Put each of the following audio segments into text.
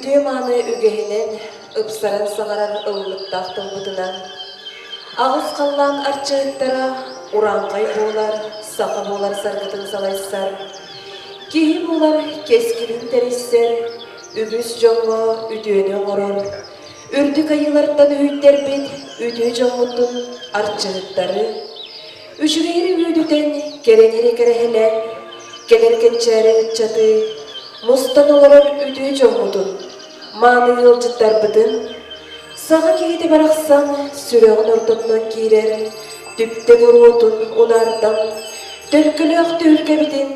Үтүө-мааны үгэһинэн ыпсаран саҥарар ыллыктаах тылбытынан аҕыс халлаан арчыһыттара урааҥхай буолар, саха буолар саргытын салайсар, киһи буолар кэскилин тэрийсэр, үгүс дьоҥҥо үтүөнү оҥорор, үрдүк айыылартан үһүйтэрбит үтүө дьоммутун арчыһыттары, Үчүгэйи үөдүтэн, кэрэни кэрэһэлээн, кэлэр кэнчээри ыччаты, мустан олорор үтүө дьоммутун, мааны ыалдьыттарбытын, саха киһитэ барахсан сүрэҕин ортотунан киирэр түптэ буруотун унаардан, төлкөлөөх түһүлгэбитин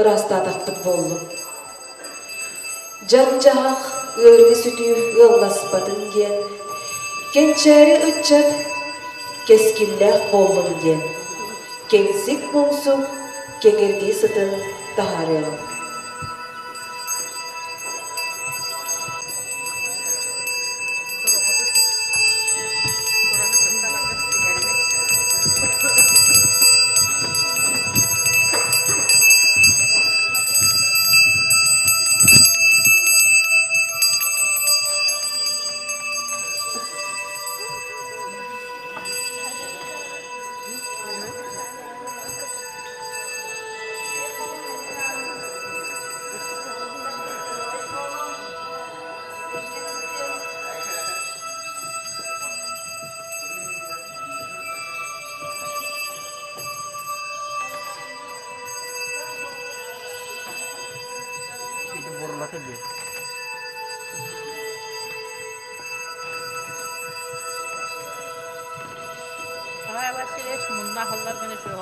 ыраастаатахпыт буоллун. Дьаҥ-дьаһах, ыарыы-сүтүү ыалласпатын диэн, кэнчээри ыччат кэскиллээх буоллун диэн, кэҥсик-муҥсук кэҥирдии сытын таһаарыаҕым. Николай Васильевич мунна аһыллар гына үчүгэй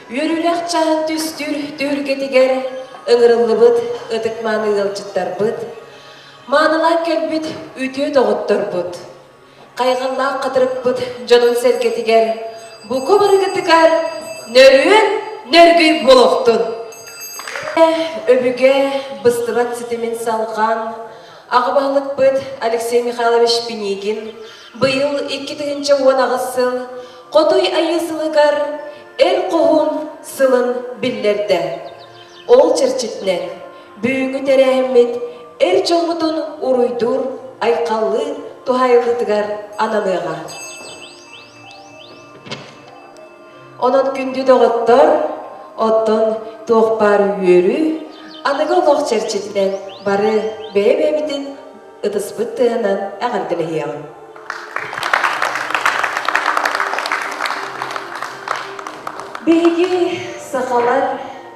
Үөрүүлээх чааһын түстүүр түһүлгэтигэр ыҥырыллыбыт ытык-мааны ыалдьыттарбыт, маанылаан кэлбит үтүө доҕотторбут, хайҕаллаах хатырыкпыт дьонун-сэргэтигэр бука барыгытыгар нөрүөн нөргүй буолуохтун! Өбүгэ быстыбат ситимин салҕаан, аҕа баһылыкпыт Алексей Михайлович Пинигин быйыл 2018 сыл Хотой Айыы сылыгар Эр хоһуун сылын биллэрдэ. Ол чэрчитинэн бүгүҥҥү тэрээһиммит эр дьоммутун уруйдуур, айхаллыыр туһаайыллыытыгар ананыаҕа. Онон күндү доҕоттор, оттон туох баар үөрүү, аныгы олох чэрчитинэн бары бэйэ-бэйэбитин ытыспыт тыаһынан эҕэрдэлэһиэҕиҥ. Биһиги сахалар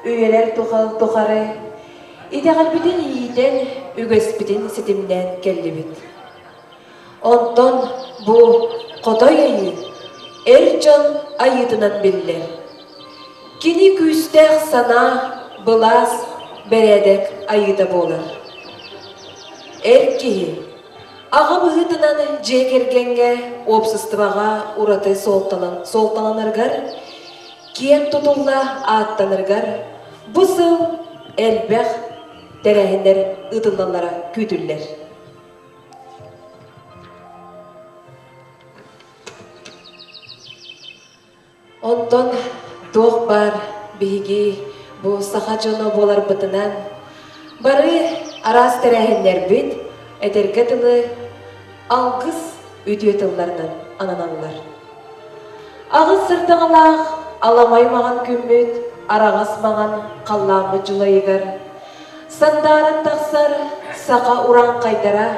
үйэлэр тухары итэҕэлбитин иитэн, үгэспитин ситимнээн кэллибит. Онтон бу хотой айыы эр дьон айыытынан биллэр. Кини күүстээх санаа, былаас, бэрээдэк айыыта буолар. Эр киһи Аҕа быһыытынан дьиэ кэргэҥҥэ, уопсастыбаҕа ураты суолталанарыгар, киэн тутулла ааттанарыгар бу сыл элбэх тэрээһиннэр ыытыллаллара күүтүллэр. Онтон туох баар биһиги бу саха дьоно буоларбытынан бары араас тэрээһиннэрбит этэргэ дылы алгыс үтүө тылларынан ананаллар. Аҕыс сырдаҕалаах аламай маҕан күммүт араҕас маҥан халлааммыт дьулайыгар сандааран тахсар саха урааҥхайдара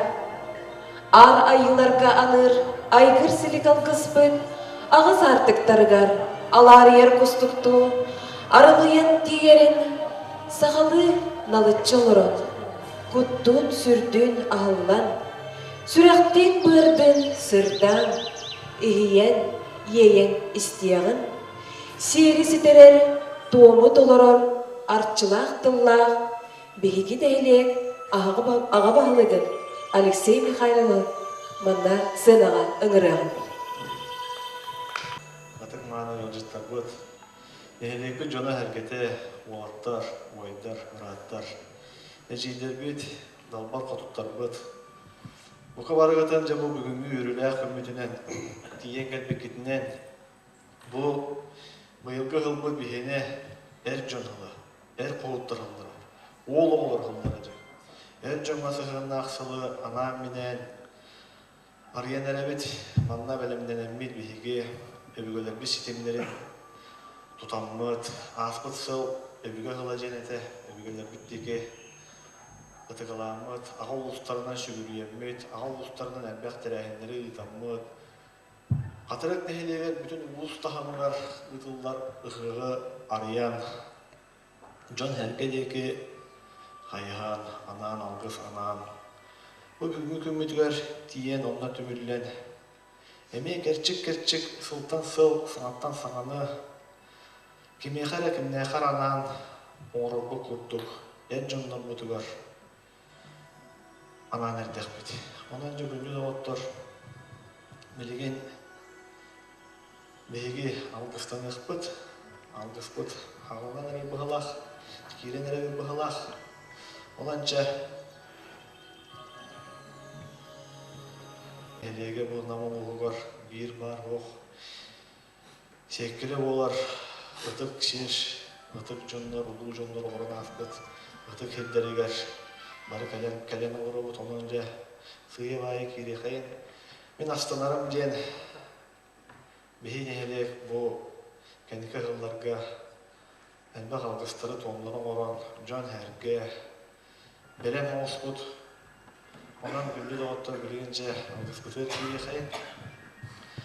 Аар айыыларга аныыр айгыр силик алгыспыт аҕыс аартыктарыгар алаарыйар кустуктуу арылыйан тиийэрин сахалыы налыччы олорон, куттуун-сүрдүүн аһыллан, сүрэхтиин-быардыын сырдаан, иһийэн, иэйэн истиэҕин, сиэри ситэрэр, туому толорор арчылаах тыллаах Биһиги нэһилиэк аҕа баһылыгын Алексей Михайловы манна сыанаҕа ыҥырыаҕым. Мааны ыалдьыттарбыт, нэһилиэкпит дьоно-сэргэтэ, уолаттар, убайдар, бырааттар, эдьиийдэрбит, далбар хотуттарбыт, бука барыгытын дьэ бу бүгүҥҥү үөрүүлээх күммүтүнэн тиийэн кэлбиккитинэн, бу быйылгы ыһылбыт биһиэнэ эр дьон ыла, эр хоһуттар ыллара, уол оҕолор ыллара дьэ. Эр дьоҥҥо сыһыаннаах сылы анаан-минээн арыйан эрэбит, манна бэлэмнэнэммит биһиги өбүгэлэрбит ситимнэрин тутаммыт, ааспыт сыл өбүгэ сыла диэн этэ, өбүгэлэрбит диэки ытыгылааммыт, аҕа улуустарынан сүгүрүйэммит, аҕа улуустарынан элбэх тэрээһиннэри ыытаммыт, Хатырык нэһилиэгэр бүтүн улуус таһымыгар ыытыллар ыһыаҕы арыйан, дьон-сэргэ диэки хайыһан, анаан алгыс анаан, бу бүгүҥҥү күммүтүгэр тиийэн онно түмүллэн, эмиэ кэрчик-кэрчик сылтан сыл саҥаттан саҥаны кимиэхэ эрэ кимнээхэ эрэ анаан оҥорорго курдук эр дьоннорбутугар анаан эрдэхпит. Онон дьэ күндү доҕоттор, билигин биһиги алгыстаныахпыт, алгыспыт хааллан эрэр быһылаах, киирэн эрэр быһылаах. Онон чэ, нэһилиэгэ бу Нам улууһугар биир баар суох сиэккилэ буолар ытык сир, ытык дьоннор, улуу дьоннор олорон ааспыт ытык сирдэригэр бары кэлэн кэлэн олоробут. Онон дьэ сыыйа-баайа киириэхэйин. Мин астынарым диэн биһи нэһилиэк бу кэнники сылларга элбэх алгыстары туомнары оҥорон дьон-сэргэ бэлэм оҥоспут. Онон күндү доҕоттор билигин дьэ алгыспытыгар киириэхэйин.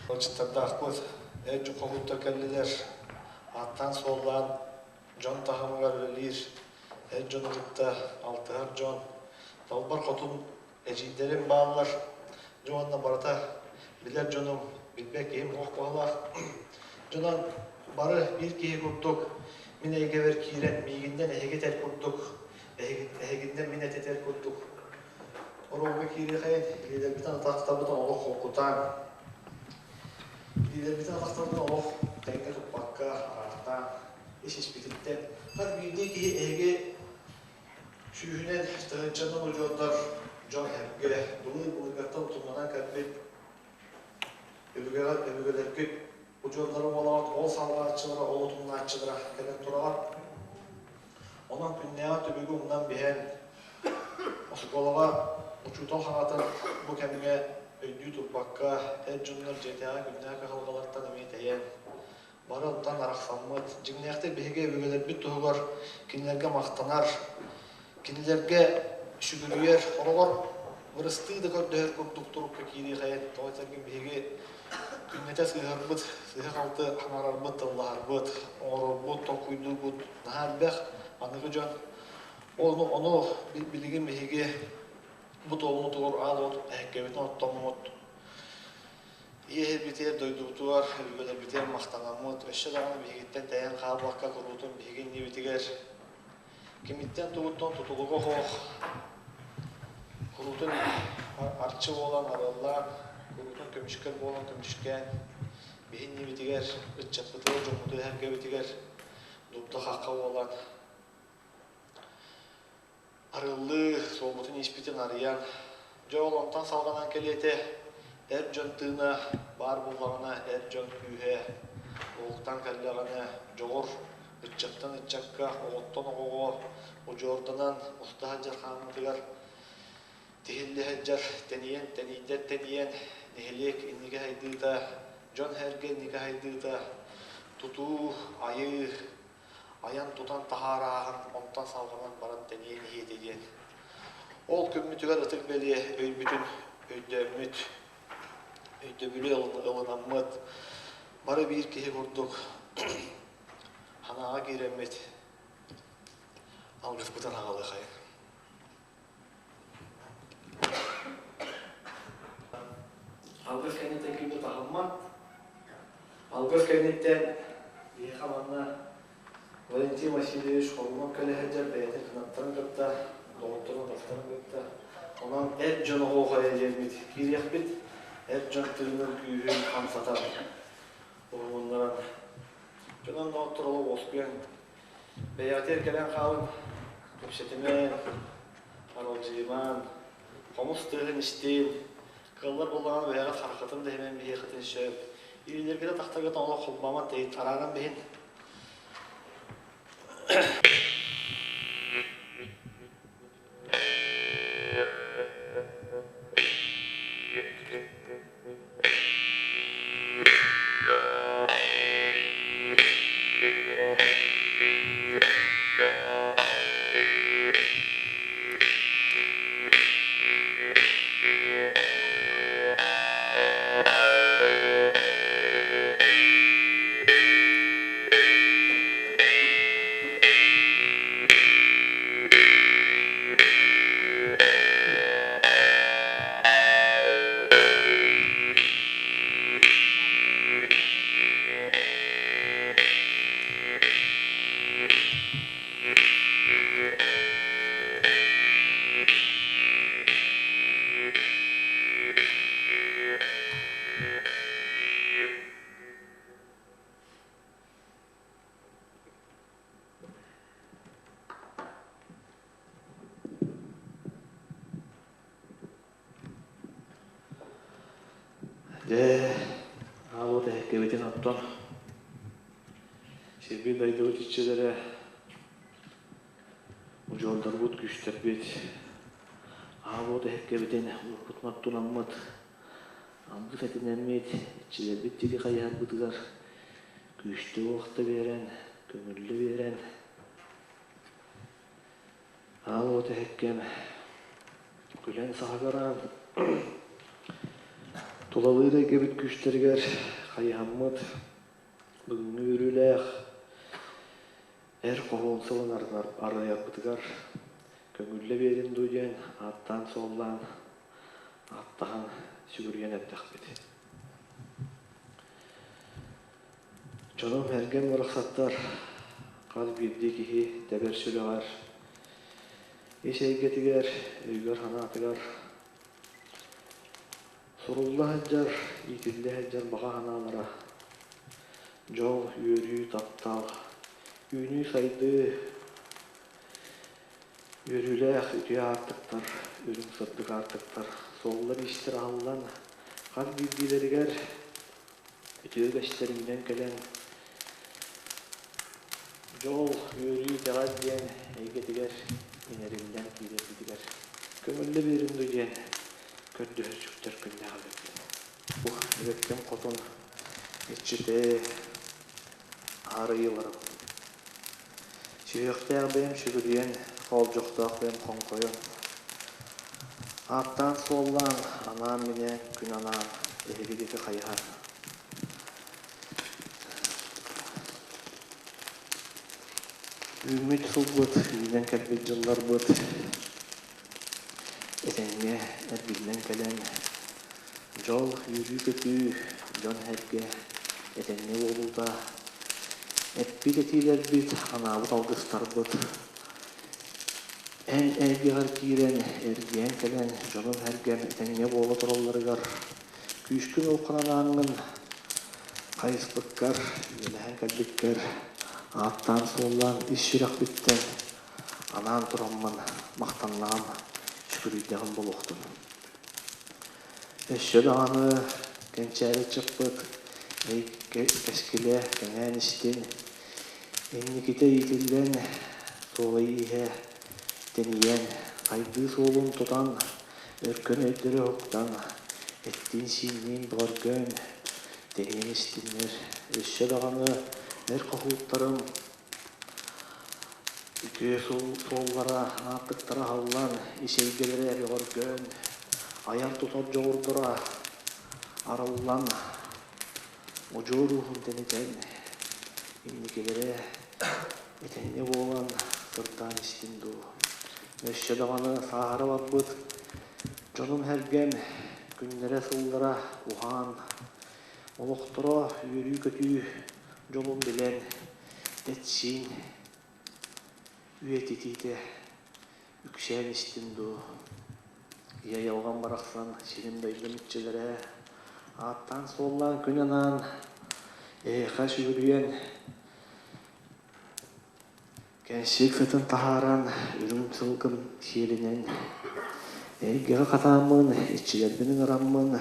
Ыалдьыттардаахпыт, эр дьон хоһууттар кэллилэр, ааттаан-суоллаан дьон таһымыгар үлэлиир эр дьону кытта алтыһар дьон, Далбар Хотун эдьиийдэрим бааллар, дьэ уонна барыта билэр дьонум, билбэт киһим суох быһыылаах. Дьонон бары биир киһи курдук мин эйгэбэр киирэн миигиннэн эһиги этэр курдук, эһигиннэн мин этитэр курдук оруолга киириэхэйин, илиилэрбитин атахтарбытын олох холкутаан, илиилэрбитин атахтарбытын олох тэҥҥэ туппакка, араартаан, ис-испититтэн хас биирдии киһи эһиги Сүүһүнэн, тыһыынчанан удьуордар дьон эргэ, былыр-былыргаттан утумнанан кэлбит өбүгэҕэ өбүгэлэргит удьуордара буолаҕыт, ол салҕааччылара, ол утумнааччылара кэлэн тураҕыт. Онон күннээҕи түбүгү умнан биһэн, оскуолаҕа учуутал хаҥатын бу кэмҥэ өйдүү турбакка, эр дьоннор дьиэтээҕи күннээҕи кыһалҕалартан эмиэ тэйэн, бары онтон арахсаммыт, дьиҥнээхтик биһиги өбүгэлэрбит туһугар кинилэргэ махтанар, кинилэргэ сүгүрүйэр, хороҕор бырастыы да көрдөһөр курдук турукка киириэхэйин, тоҕо этэргин биһиги күннэтэ сыыһарбыт, сыыһа-халты хаҥарарбыт, тыллаһарбыт, оҥорорбут, толкуйдуурбут наһаа элбэх аныгы дьон. Ону, ону билигин биһиги бу туоммутугар аал уот эһэккэбитин оттоммут, Ийэһирбитигэр, дойдубутугар, өбүгэлэрбитигэр махтанаммыт, өссө даҕаны биһигиттэн тэйэн хаалбакка куруутун биһиги иннибитигэр кимиттэн тугуттан тутулуга суох куруутун арчы буолан арыаллаан, куруутун көмүскэл буолан көмүскээн, биһи иннибитигэр, ыччаппытыгар, дьоммутугар-сэргэбитигэр дурда-хахха буолан арыллыы суолбутун-ииспитин арыйан, дьэ ол онтон салҕанан кэлиэтэ эр дьон тыына баар буоллаҕына, эр дьон күүһэ уһуктан кэллэҕинэ, дьоҕур ыччаттан ыччакка, оҕоттон оҕоҕо удьуорданан уста сылдьар хааммытыгар тиһиллэ сылдьар, тэнийэн, тэнийдэр тэнийэн, нэһилиэк инники сайдыыта, дьон-сэргэ инники сайдыыта, тутуу, айыы, айан-тутан таһаарааһын, онтон салҕанан баран тэнийэн иһиэтэ диэн. Ол күммүтүгэр ытык бэлиэ өйбүтүн өйдөөммүт, өйдөбүлү ылынаммыт, бары биир киһи курдук санааҕа киирэммит алгыспытын аҕалыахайын. Алгыс кэнниттэн ким да таһыммат. Алгыс кэнниттэн биһиэхэ манна Валентин Васильевич Хорунов кэлэ сылдьар бэйэтин кынаттарын кытта, доҕотторун атастарын кытта. Онон эр дьон оһуохайа диэммит киириэхпит. Эр дьон тыынын күүһүн хамсатан, уһугуннаран. Дьонун доҕоттор олох уоскуйан, бэйэҕитигэр кэлэн хаалыҥ, кэпсэтимэҥ, аралдьыйымаҥ, хомус тыаһын истиҥ, кыаллар буоллаҕына бэйэҕит хараххытын да иһимэн биһиэхитин сөп, илиилэргитин-атахтаргытын олох холбоомот арааран биһин. Дьэ, аалбыт эһэккэбитин оттон сирбит дойдубут иччилэрэ, удьуордарбыт, күүстэрбит аалбыт эһэккэбитин уоппутун оттунаммыт, алгыс этинэммит, иччилэрбит диэки хайыһарбытыгар күүстэ-уохта биэрэн, көҥүллэ биэрэн, аал уот эһэккэм күлэн саһыгыраан, тулалыыр эйгэбит күүстэригэр хайыһаммыт, бүгүҥҥү үөрүүлээх эр хоһуун сылын арыйарбытыгар көҥүллэ биэрин дуу диэн ааттаан-суоллаан, ааттаһан сүгүрүйэн эрдэхпит. Дьонум эргэн барахсаттар, хас биирдии киһи тэбэр сүрэҕэр, ис эйгэтигэр, өйүгэр-санаатыгар сурулла сылдьар, иитиллэ сылдьар баҕа санаалара дьол, үөрүү, таптал, үүнүү-сайдыы, үөрүүлээх үтүө аартыктар, үрүҥ сырдык аартыктар суоллар-иистэр аһыллан, хас биирдиилэригэр үтүө үгэстэр үүнэн кэлэн, дьол, үөрүү, итэҕэл диэн эйгэтигэр иҥэриллэн киирэрбитигэр көҥүллэ биэрин дуу диэн көрдөһөр сүктэр күннээх эбиппин. Бу эбэккэм хотун иччитэ аарыйыларым. Сүһүөхтээх бэйэм сүгүрүйэн, хоолдьохтоох бэйэм хоҥхойон, ааттаан-суоллаан, анаан-минээн, күн анаан, эһиги диэки хайыһан. Үүммүт сылбыт, үүнэн кэлбит дьылларбыт этэҥҥэ эргиллэн кэлэн, дьол, үөрүү-көтүү, дьон-сэргэ этэҥҥэ буолуута, эппит этиилэрбит, анаабыт алгыстарбыт эн эйгэҕэр киирэн, эргийэн кэлэн, дьонум-сэргэм этэҥҥэ буола туралларыгар күүскүн улхананаҥҥын хайыспыккар, үөлэһэн кэлбиккэр ааттаан-суоллаан ис сүрэхпиттэн анаан тураммын махтаннаҕым, сүгүрүйдэҕим буолуохтун. Өссө даҕаны кэнчээри чыппыт кэскилэ кэҥээн истин, инникитэ иитиллэн, суола-ииһэ тэнийэн, хайдыы суолун тутан, өркөн өйдөрө уһуктан, эттиин-сиинниин бөҕөргөөн, тэһиэн истиннэр. Өссө даҕаны эр хоһууттарым Үтүө суоллара, аартыктара аһыллан, ис эйгэлэрэ бөҕөргөөн, айар-тутар дьоҕурдара арыллан, удьуор ууһун тэнитэн, инникилэрэ этэҥҥэ буолан сырдаан истин дуу. Өссө даҕаны сааһыра барбыт дьонум-сэргэм күннэрэ-сыллара уһаан, олохторо үөрүү-көтүү дьолун билэн, эт-сиин үйэтитиитэ үксээн истин дуу, ийэ айылҕам барахсан сирим-дойдум иччилэрэ ааттаан-суоллаан күн анаан эһиэхэ сүгүрүйэн. Кэнсиэк сытын таһааран, үрүҥ сылгым сиэлинэн эйгэҕэ хатааммын, иччилэрбин ыҥыраммын,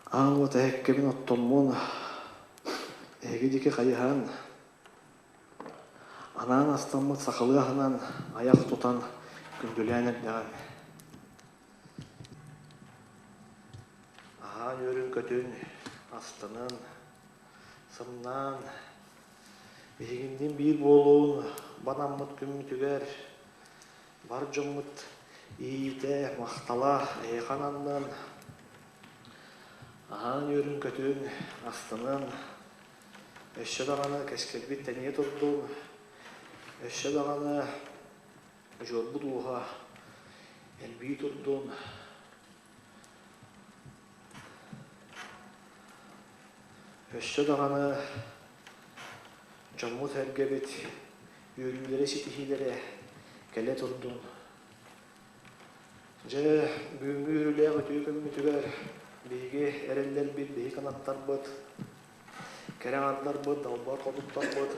аал уот эһэккэбин оттоммун, эһиги диэки хайыһан, анаан астаммыт сахалыы аһынан айах тутан күндүлээн эрдэҕим. Аһаан үөрүн-көтүн, астынан, сымнаан, Биһигинниин биир буолуун банаммыт күммүтүгэр бар дьоммут иитэ, махтала эһиэхэ ананнын, аһаан үөрүн-көтүн, астынан, өссө даҕаны кэскилбит тэнийэ турдун, өссө даҕаны удьуорбут ууһа элбии турдун. Өссө даҕаны дьоммут-сэргэбит үөрүүлэрэ-ситиһиилэрэ кэлэ турдун. Дьэ, бүгүҥҥү үөрүүлээх үтүө күммүтүгэр биһиги эрэллэрбит, биһиги кынаттарбыт, кэрэ аҥардарбыт, далбар хотуттарбыт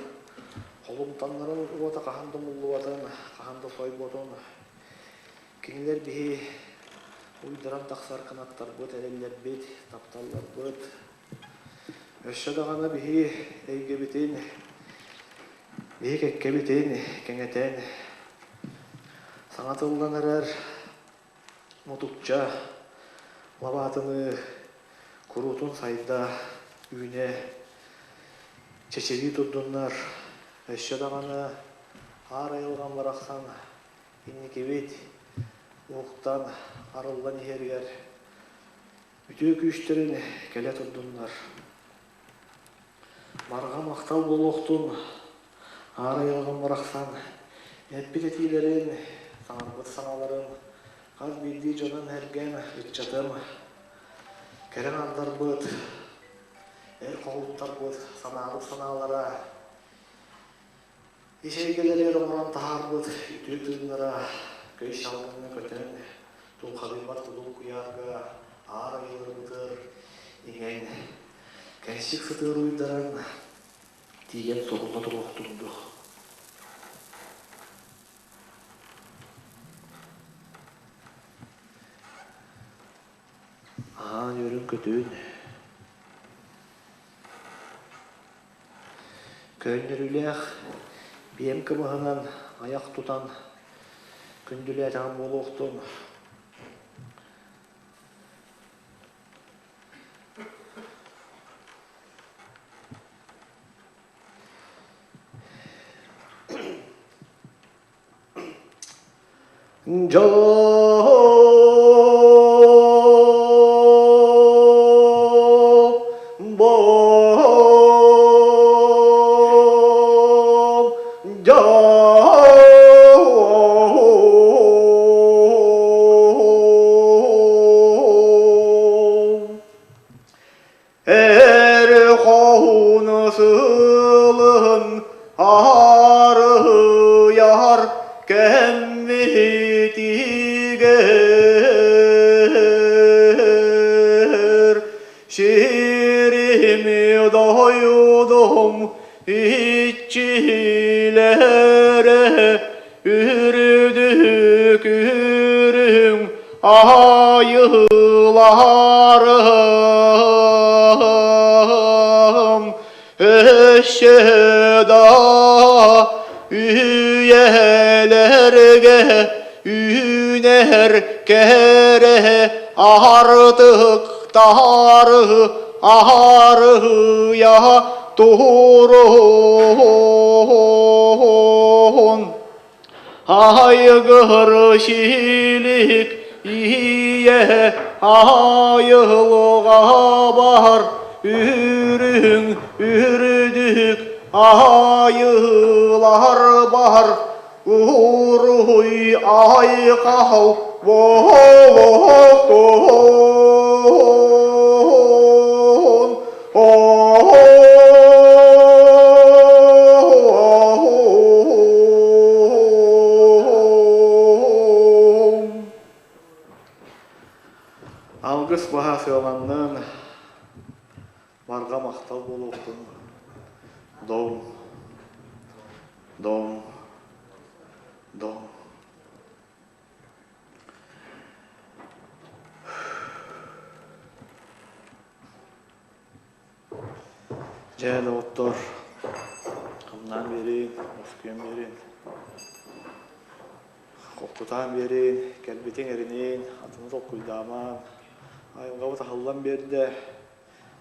холумтаннарын уота хаһан да умуллубатын, хаһан да сойботун, Кинилэр биһи уйдаран тахсар кынаттарбыт, эрэллэрбит, тапталларбыт. Өссө даҕаны биһи эйгэбитин, биһи кэккэбитин кэҥэтэн, саҥа тыллан эрэр мутукча лабаатыныы куруутун сайда, үүнэ, чэчирии турдуннар. Өссө даҕаны аар айылҕам барахсан Инникибит уһуктан, арыллан иһэригэр үтүө күүстэрин кэлэ турдуннар. Барҕа махтал буолуохтун, аар айылҕам барахсан эппит этиилэрин, саҥарбыт саҥаларын хас биирдии дьонун-сэргэм, ыччатым, кэрэ аҥардарбыт, эр хоһууттарбыт санаабыт санаалара Ис эйгэлэригэр оҥорон таһаарбыт үтүө тыыннара көй салгыҥҥа көтөн, тулхадыйбат кудул куйаарга аар айыллыбытыр иҥэн, кэнсик сытыар уйдаран тиийэн сурулла туруохтурдух. Аһаан үөрүн-көтүн, Көөнньөрүүлээх биэм кымыһынан айах тутан күндүлээтэҕим буолуохтун. Эр хоһуун сылын арыйар кэммитигэр сирим дойдум иччилэрэ үрдүк үрүҥ айыыларым өссө да үйэлэргэ үүнэр кэрэ аартыктары арыйа турун. Айгыр силик ийэ айылҕа бар үрүҥ үрдүк айыылар бар уруй айхал буолуохтун. Алгыс баһа сыаланнын, барҕа махтал буолуохтун, дом. Доҥ, доҥ. Дьэ, доҕоттор, хамнаан биэриҥ, уоскуйан биэриҥ, холкутаан биэриҥ, кэлбитиҥ эриниҥ, атыны толкуйдаамаҥ. Айылҕабыт аһыллан биэрдэ,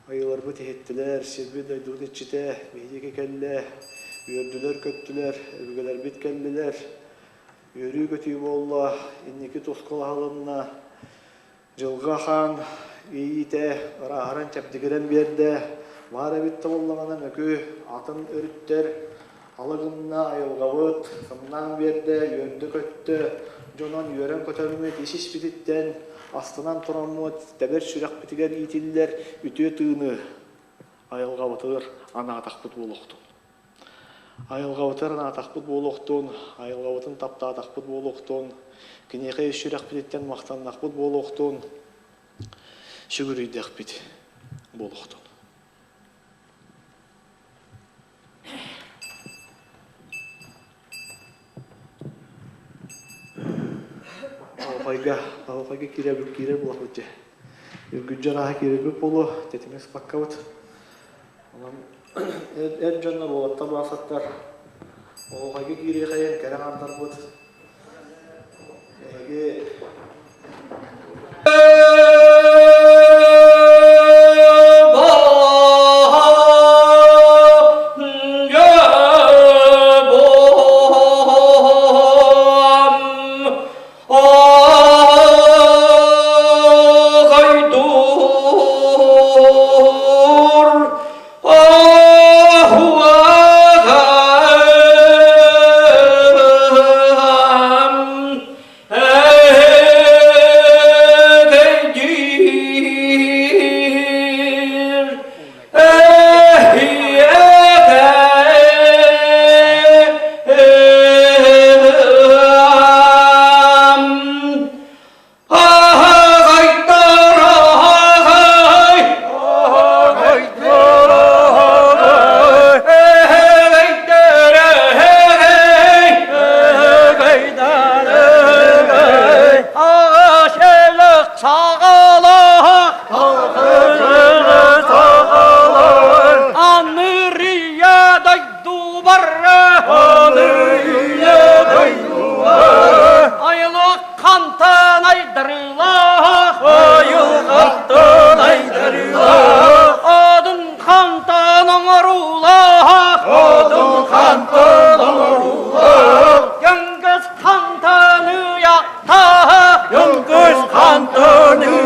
айыыларбыт иһиттилэр, сирбит-дойдубут иччитэ биһиги кэллэ, үөрдүлэр-көттүлэр, өбүгэлэрбит кэллилэр, үөрүү-көтүү буолла, инники тускул аһылынна. Дьылҕа хаан иэйиитэ ырааһыран чэбдигирэн биэрдэ, баар эбит да буоллаҕына мөкү атын өрүттэр ала гынна айылҕабыт сымнаан биэрдэ, үөрдэ-көттө, дьонон үөрэн-көтөммүт ис-испититтэн астынан тураммыт тэбэр сүрэхпитигэр иитиллэр үтүө тыыны айылҕабытыгар анаатахпыт буолуохтун. Айылҕабытыгар анаатахпыт буолуохтун, айылҕабытын таптаатахпыт буолуохтун, киниэхэ ис сүрэхпититтэн махтаннахпыт буолуохтун, сүгүрүйдэхпит буолуохтун. Оһуохайга, оһуохайга киирэр киирэр буолахпыт дьэ. Үргүдьү арааһа киирэрбит буолуо, тэтими ыспаккабыт. Онон эр дьоннор, уолаттар барахсаттар оһуохайга киириэхэйин кэрэ аҥардарбыт эһиги Йынгыз хантан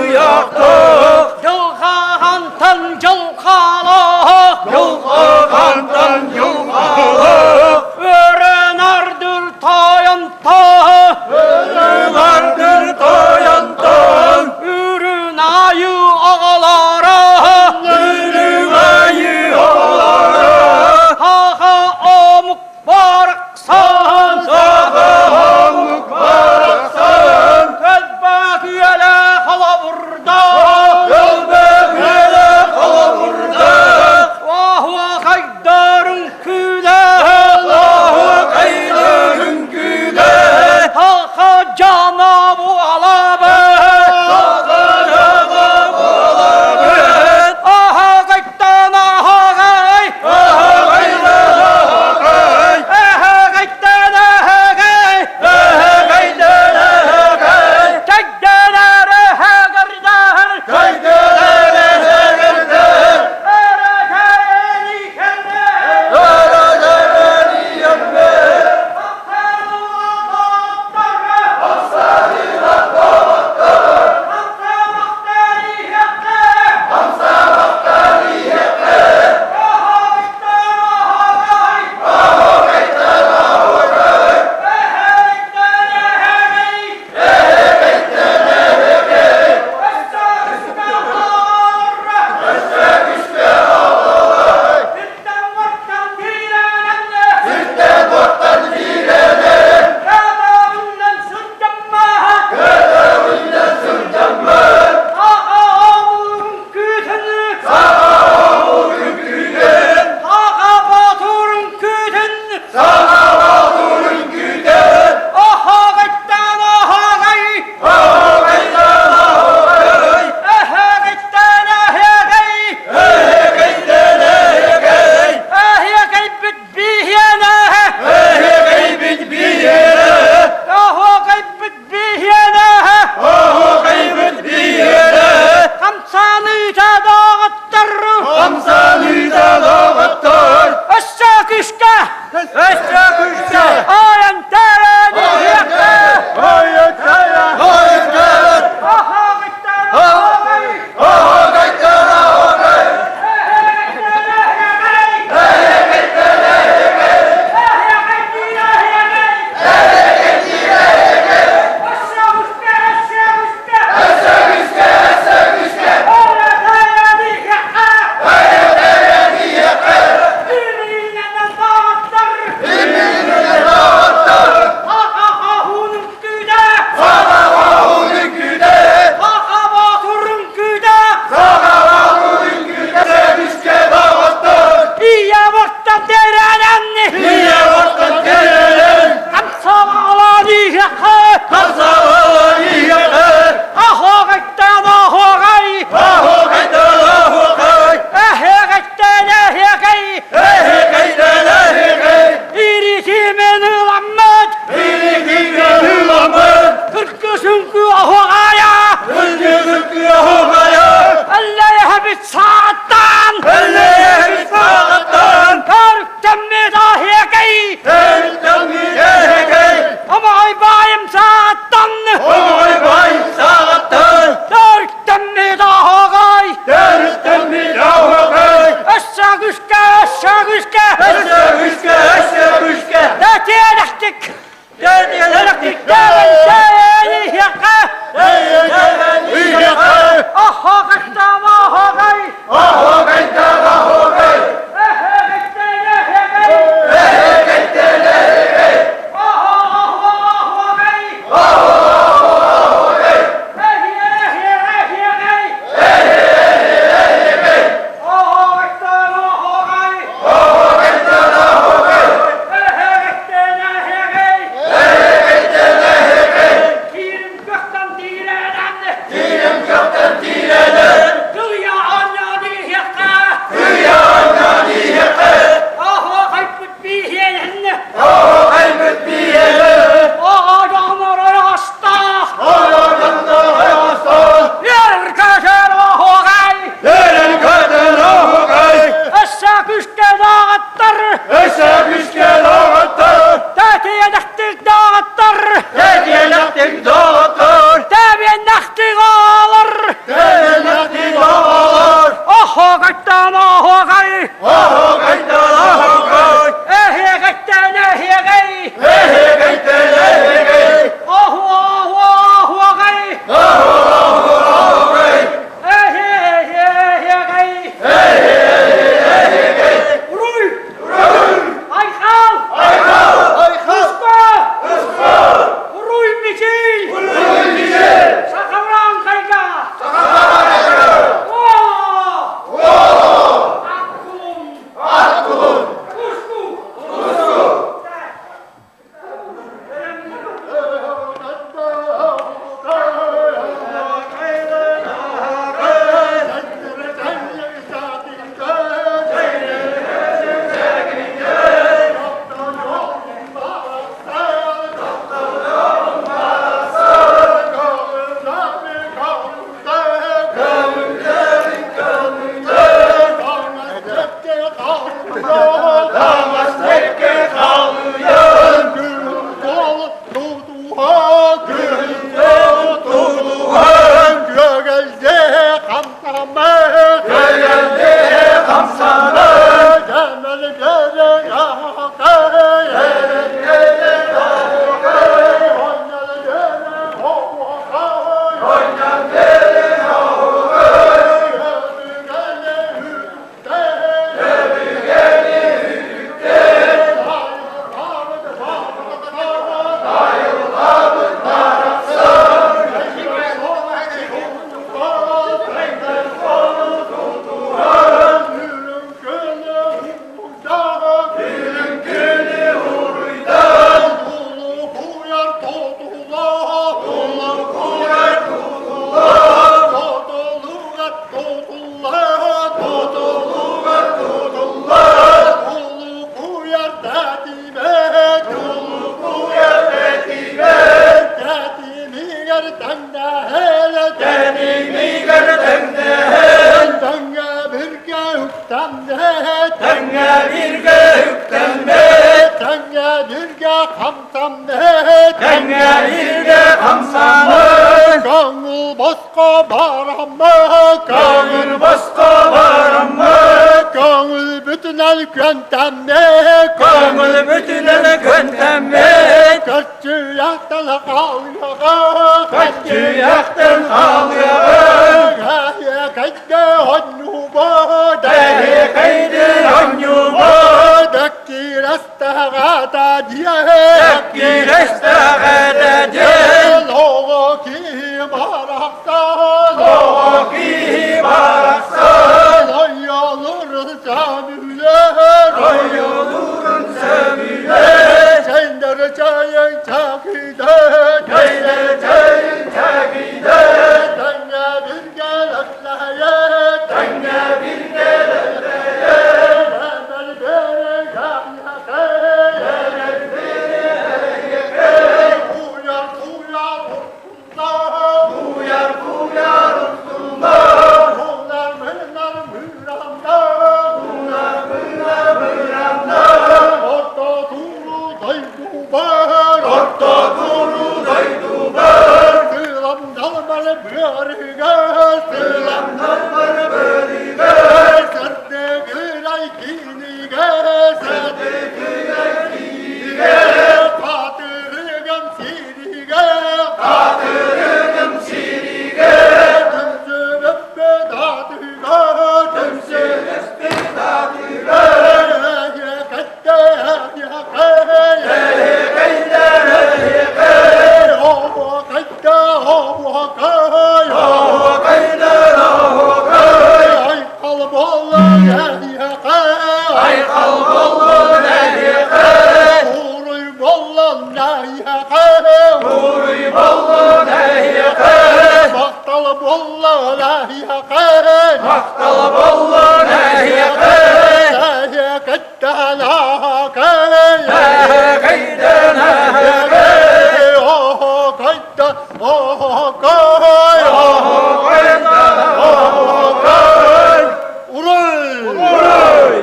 барамма, көҥүл босхо барамма, көҥүл бүтүнэн күөнтэммэ, көҥүл бүтүнэн күөнтэммэ, көччүйэхтэн хаалыаҕа, көччүйэхтэн хаалыаҕа, кэйдэ онньуба, дэһиэхэйдэ онньуба, дэккирэстэҕэ диэ, дэккирэстэҕэ диэ, лоҕо киһи барахсан, лоҕо киһи барахсан, ойолурун сөбүлэр, ойолурун сөбүлэр, сендер чайын чакыда, сендер чайын чакыда, тэҥҥэ биргэ лэхлэйэ, тэҥҥэ биргэ лэхлэйэ, эмэл бэрэ яхьякэ, эмэл бэрэ яхьякэ, куйар куйар Куйар куйар устунда, Кулар мынар мырамда, Кулар мынар мырамда, Орто туру дойдубар, Орто туру дойдубар, Сылам далбар быарыгар, Сылам далбар быарыгар, Сырдыгырай кинигэр, Сырдыгырай кинигэр, Батырыгым сиригэ, Батырыгым сиригэ, Түмсүбүппүт атыгар, Түмсүбүппүт атыгар, Эйэкэттэ, эйэкэй, Эйэкэйдэ, эйэкэй, Оһуокайда, оһуокай, Оһуокайда, оһуокай, Айхал буоллун эйэкэй, Айхал буоллун эйэкэй, Уруй буоллун Уруй буоллун эһиэхэ, Махтал буоллун эһиэхэ, Махтал буоллун эһиэхэ, Эһиэкэттэн аһакай, Эһиэкэйдэн аһакай, Оһокайда оһокай, Оһокайда оһокай, Уруй! Уруй!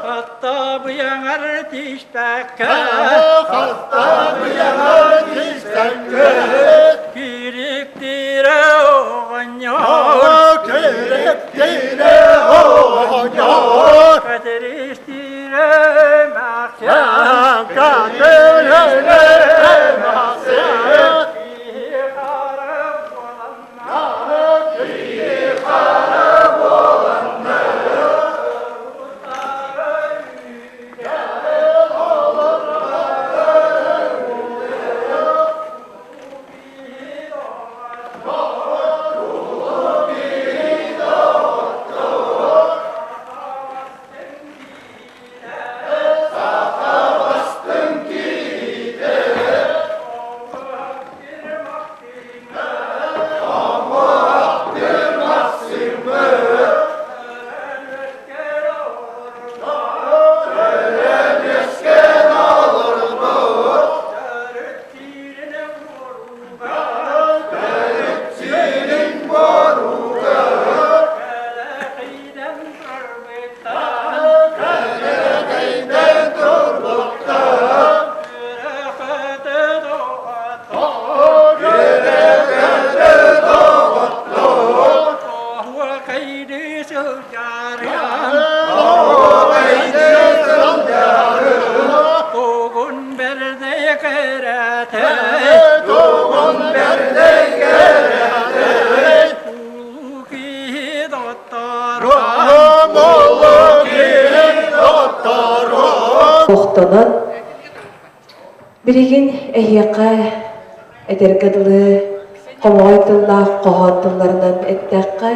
Хаттабыйаҥар тииспэккэ, Хаттабыйаҥар тииспэккэ, Кириктиирэ оҕонньор, Кириктиирэ оҕонньор, Кэтиристиирэ эмээхсин, Кэтиристиирэ эмээхсин, Киһи хара буоланнар, Киһи хара буоланнар, Охтонон, билигин эһиэхэ этэргэ дылы хомоҕой тыллаах хоһоон тылларынан эттэххэ,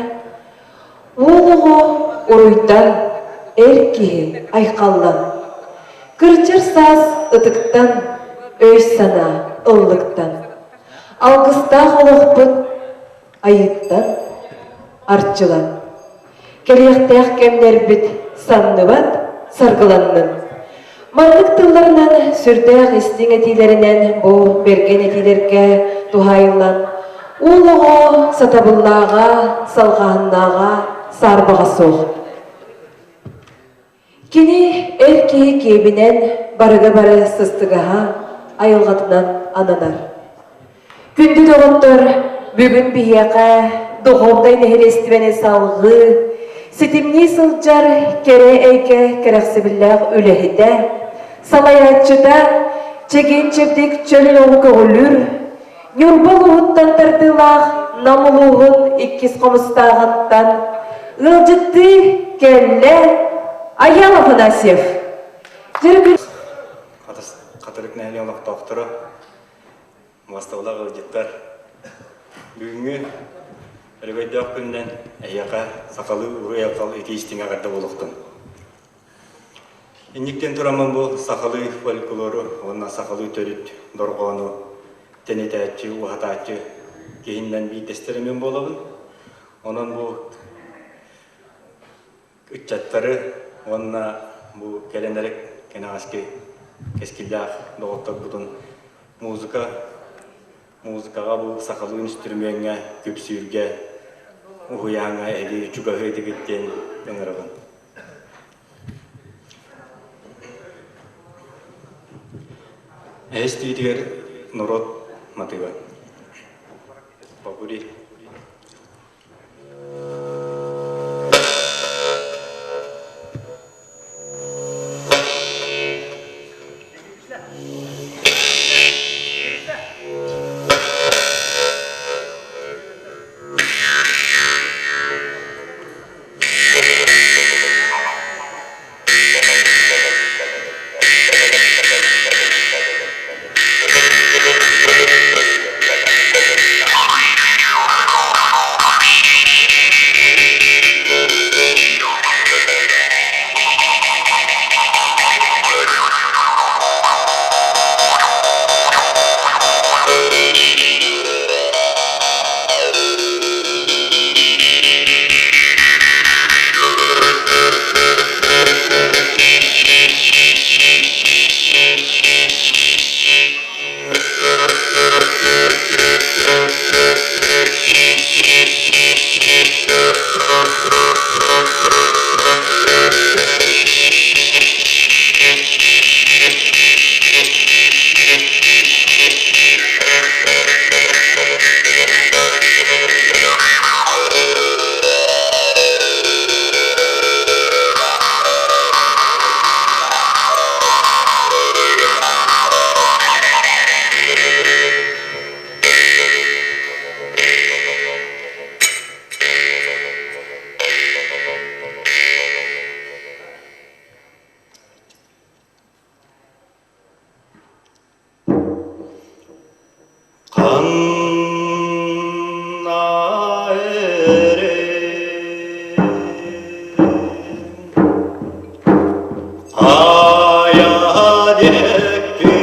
уол оҕо уруйдан, эр киһи айхаллан, кырдьар саас ытыктан, өй-санаа ыллыктан, алгыстаах олохпут айыыттан арчылан, кэлиэхтээх кэмнэрбит самныбат саргыланнын. Маннык тылларынан сүрдээх истиҥ этиилэринэн бу бэргэн этиилэргэ туһаайыллан уол оҕо сатабыллааҕа, салҕааһыннааҕа саарбаҕа суох. Кини эр киһи киэбинэн барыга бары сыстыгаһа айылҕатынан ананар. Күндү доҕоттор, бүгүн биһиэхэ духовнай нэһилиэстибэни салҕыы, ситимнии сылдьар кэрэ эйгэ кэрэхсэбиллээх үлэһитэ, салайааччыта, чэгиэн-чэбдик чөл олоҕу көҕүлүүр, Ньурба улууһуттан тардыылаах Нам улууһун иккис хомустааҕыттан ыалдьыттыы кэллэ Айаал Афанасьев. Хатырык нэһилиэк олохтоохторо, муостабылаах ыалдьыттар, бүгүҥҥү өрөгөйдөөх күнүнэн эһиэхэ сахалыы уруй-айхал итии истиҥ эҕэрдэ буолуохтун. Инниктэн тураммын бу сахалыы фольклору уонна сахалыы төрүт дорҕоону тэнитээччи, уһатааччы киһиннэн биирдэстэрэ мин буолабын. Онон бу ыччаттары уонна бу кэлэн эрэ кэнэҕэски кэскиллээх доҕотторбутун музыка музыкаҕа бу сахалыы үнүстүрүмүөҥҥэ, күпсүүргэ, уһуйааҥҥа эһиги чугаһыы этигит диэн ыҥырабын. Эһэс тиитигэр норуот матыыба. Попури. Ханна эрэ хайа диэки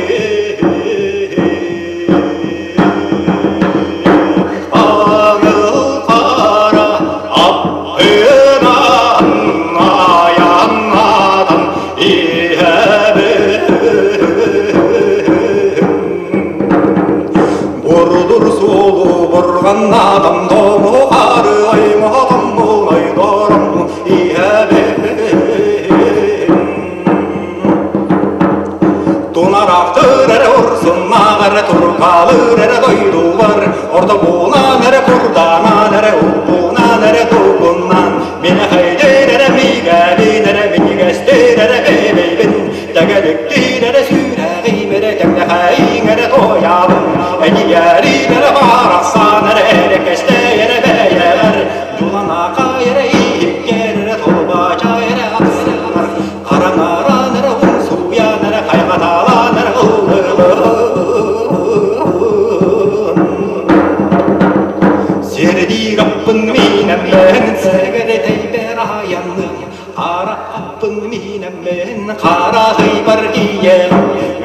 аҥыл хара аппынан айаннаатан иһэбин. Бурдур суолу бурганнаатам дому хары айматам мулайдарам иһэбин. Тунараахтыр эрэ урсуннаах эрэ туркаалыыр эрэ дойдулар ортобуунан эрэ курдаанан эрэ урбуунан эрэ тугуннан минэхэйдиир эрэ миигээбин эрэ минньигэстиир эрэ бэйбэйбин тэгэликтиир эрэ сүүрээҕиим эрэ тэҥнэхэйиҥ эрэ туойаабын энийээриим эрэ баарахсаан эрэ эрэкэстэй эрэ бэйэҕэр дьуланаакай эрэ иһиккэр эрэ торбаачай эрэ ахсынар хараҥаран эрэ умсуйан хатаалаан эрэ ыллыыбын. Сирдиир аппын миинэммин, сэгэрэ-тэйбэр айанным, хара аппын миинэммин, хара ыйбар тиийэм,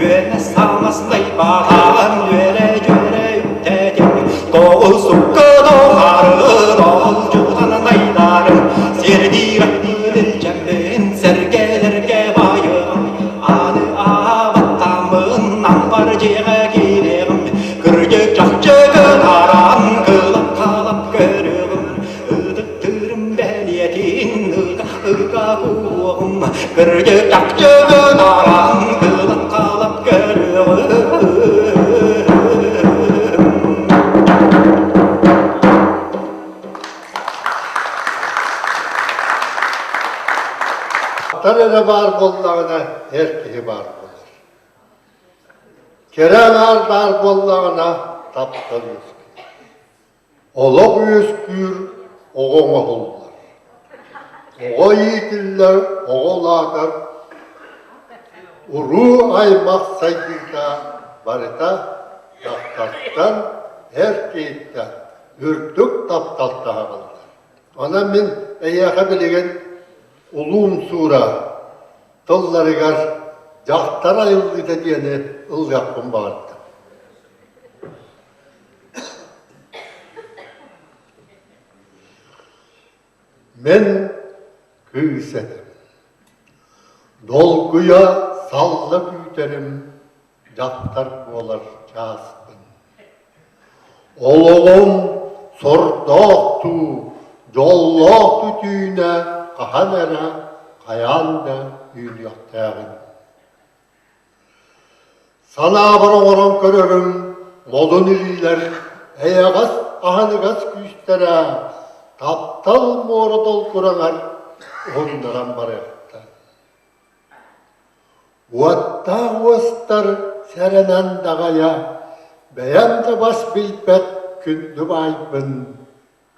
үөнэ самас тайбаҕан, үөрэ-дьүөрэ үктэтим, тоҕус укка доҕары, долдьутан айдарым, сирдиир аппын илдьэммин, сэргэлэргэ байым, аны аабаттаммын, ампар дьиэҕэ киириэҕим, кырдьык чахчы кытаран, кылап-халап көрүөҕүм, ытыктыырым бэлиэтин, ыга-ыга кууһуоҕум, кырдьык чахчы кытаран, кылап-халап көрүөҕүм. Дьахтар эрэ баар буоллаҕына эр киһи баар буолар. Кэрэ аҥаар баар буоллаҕына таптал үөскүүр. Олох үөскүүр, оҕо оҥоһуллар. Оҕо иитиллэр, оҕо улаатар. Уруу аймах сайдыыта барыта дьахтартан, эр киһиттэн үрдүк таптал таһаҕаллар. Онон мин эйиэхэ билигин улуум суура тылларыгар дьахтар айыллыыта диэни ыллыахпын баҕардым. Мин кыыс этим. Долгуйа салла күүтэрим дьахтар буолар чааспын. Олоҕум сордоох дуу, дьоллоох дуу түүнэ хаһан эрэ хайаан да үүнүөхтээҕин. Санаабар оҥорон көрөрүм модун илиилэр эйэҕэс аһыныгас күүстэрэ таптал муора долгураҥар уһуннаран барыахтар. Уоттаах уостар сэрэнэн даҕайа, бэйэм да бас билбэт күндү баайбын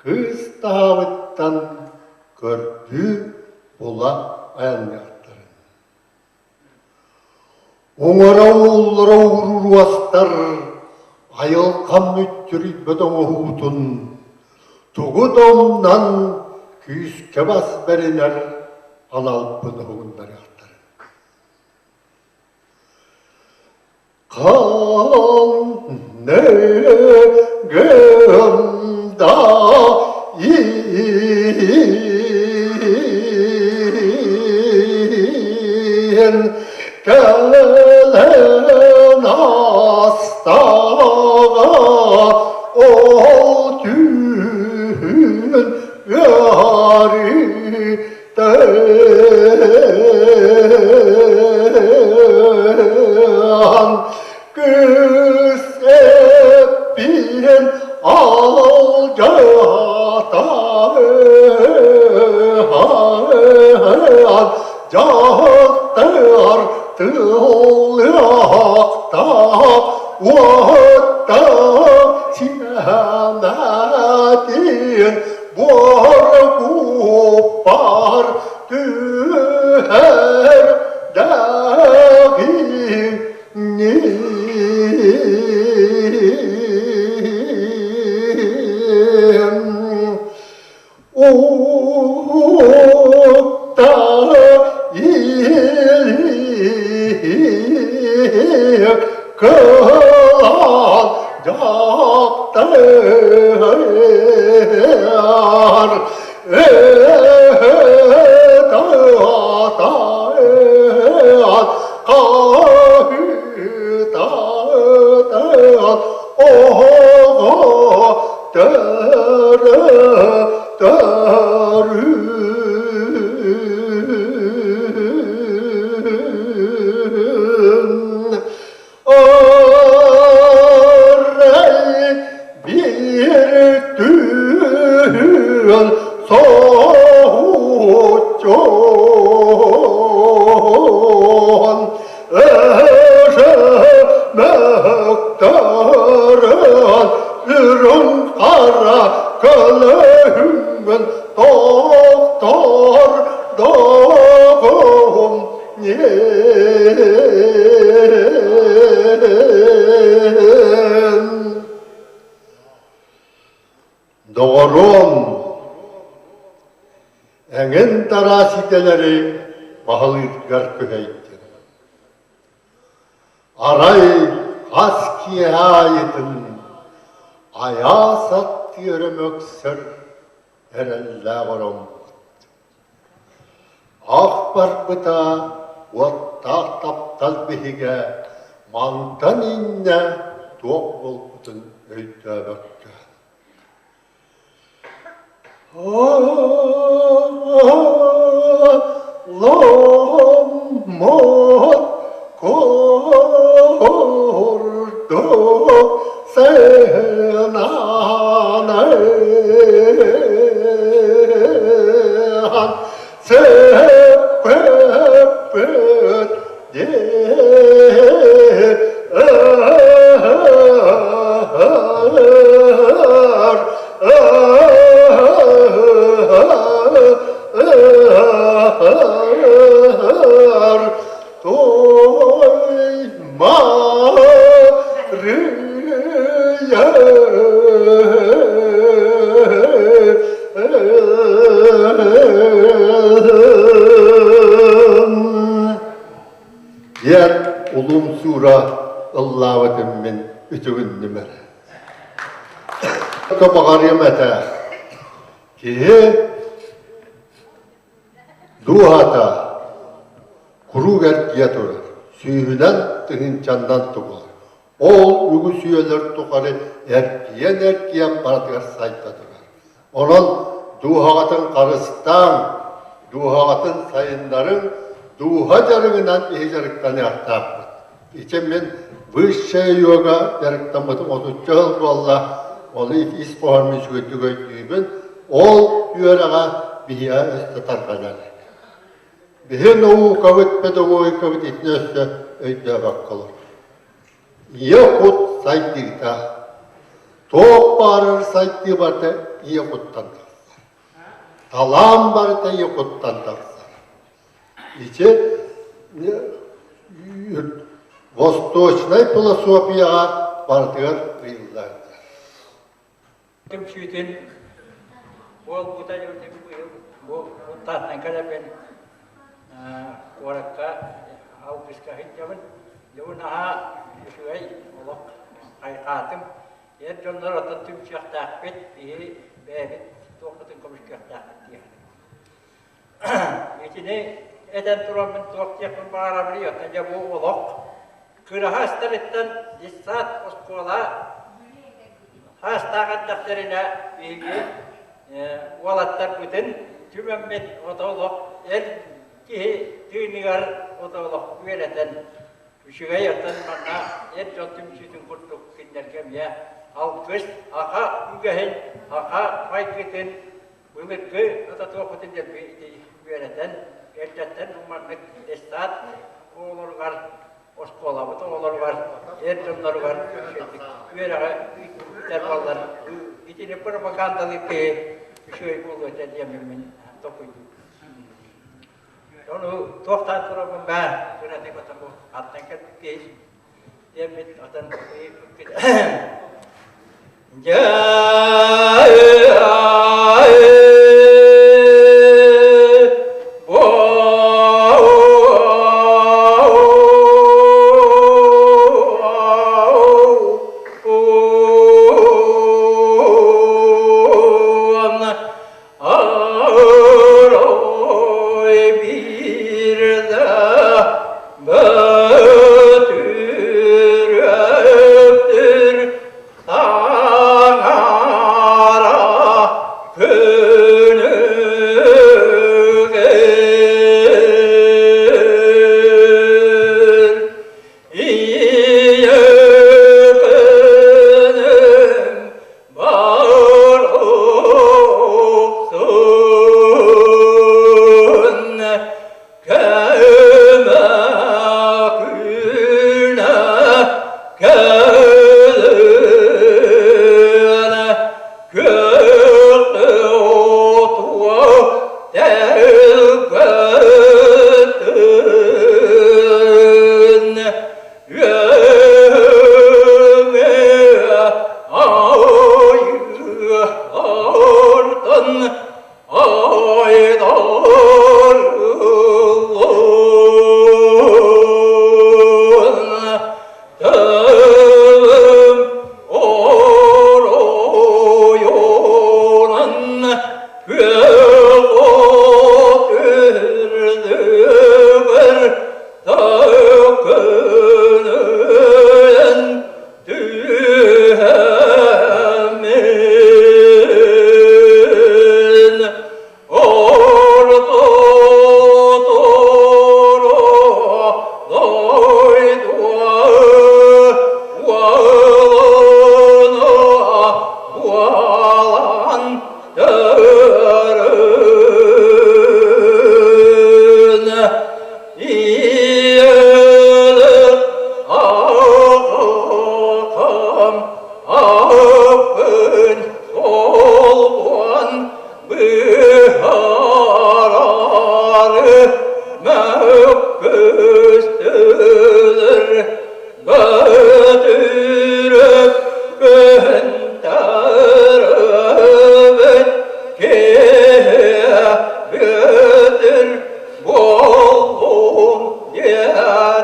кыыс таһаабыттан көрдүү була айанныахтарын. Уҥара ууллара ууруур уостар айылҕам мүччүрүйбэт оҥоһуутун тугу да умнан күүскэ бас бэринэр аналбын уһугуннарыахтарын. Ханныгым да иһин кэлэн астаҕа ол түүн ыарыы Тыан кыс эппиэн алдьатаан дьахтар тыллыахтаах уоттаах сиэнэтин Буор куппар түһэр дэгиним Уукта илик кылаан дьахтар Арай биир түүн соһуччун Өшөмөктөрөн үрүҥ хара көлөһүммүн тохтор доҕум. Доҕоруом, эҥин тараас идэлэри баһылыыргар күһэйдим. Арай хас киэһэ аайытын айаас аттыы өрө мөксөр эрэллээх ороммут. Ах барбыта уоттаах таптал биһигэ мантан инньэ туох буолбутун өйдөөбөккө Ломмот курдук сыһыанан сыппыппыт Диэн улуумсуура ыллаабытым мин үтүгүннүм эрэ. Баҕарыам этэ, киһи дууһата куруук эргийэ турар, сүүһүнэн тыһыынчаннан тугар. Ол үгүс үйэлэр тухары эргийэн-эргийэн барытыгар сайда турар. Онон дууһаҕытын харыстааҥ, дууһаҕытын сайыннарыҥ, дууһа дьарыгынан иһи дьарыктаныахтаахпыт. Ити мин высшая йога дьарыктаммытым отучча сыл буолла, ону ис хоһоонун үчүгэйдик өйдүүбүн. Ол үөрэҕэ биһиэхэ өссө тарҕанар. Биһи наукабыт, педагогикабыт итини өссө өйдөөбөккө олорор. Ийэ кут сайдыыта. Туох баарар сайдыы барыта ийэ куттан тахсар. Талаан барыта ийэ куттан тахсар. Ити восточнай философияҕа барытыгар ыйыллар. Түмсүүтүн буолбута быйыл бу Кунтааттан кэлэбин куоракка алгыска сылдьабын. Дьэ бу наһаа үчүгэй олох хайҕаатым. Эр дьоннор оттон түмсүөхтээхпит, биһи бэйэбит туохпутун көмүскүөхтээхпит диэхин. Итини этэн тураммын туох диэхпин баҕарабыный, оттон дьэ бу олох кыраһа астарыттан детсад, оскуола саастаах эрдэхтэринэ биһиги уолаттарбытын түмэммит ото олох эр киһи тыыныгар ото олох үөрэтэн үчүгэй оттон манна эр дьон түмсүүтүн курдук кинилэргэ эмиэ алгыс аха үгэһин аха майгытын Былыргы ата-туохпутун дэлби ити үөрэтэн, эрдэттэн маннык детсад оҕолоругар, оскуолабыт оҕолоругар, эр дьонноругар үчүгэйдик үөрэҕи ыытар буоллар, итини пропагандалыыр киһи үчүгэй буолуо этэ диэммин мин толкуйдуубун. Ону туохтаан турабын баа, кыратык отон бу аттан кэлбит киһи диэммит отон ыйыппыт Таҥара күнүгэр ийэ күнүм бар охсун көмө.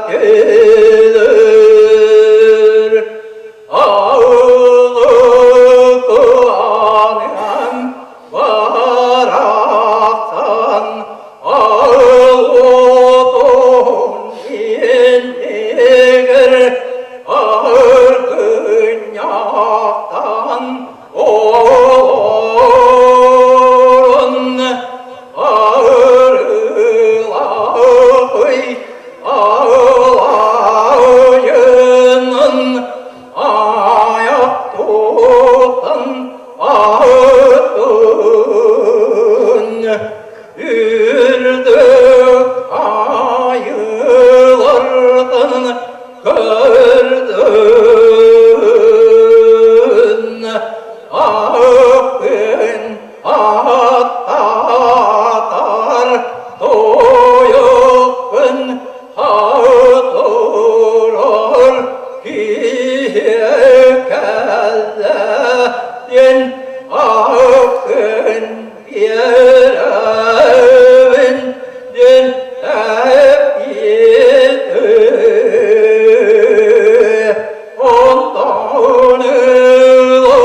Кэлэр Аҕытаныан барахсан Аҕытын иннигэр Аргынньахтан Олорон Арылаай Алайынан аяқ тұтан атын үрдік айылардан көрдін ақын аттатар тойықпын Хатырар киһи акын биэрэбин диэн эппиэтэ. Онтон ыла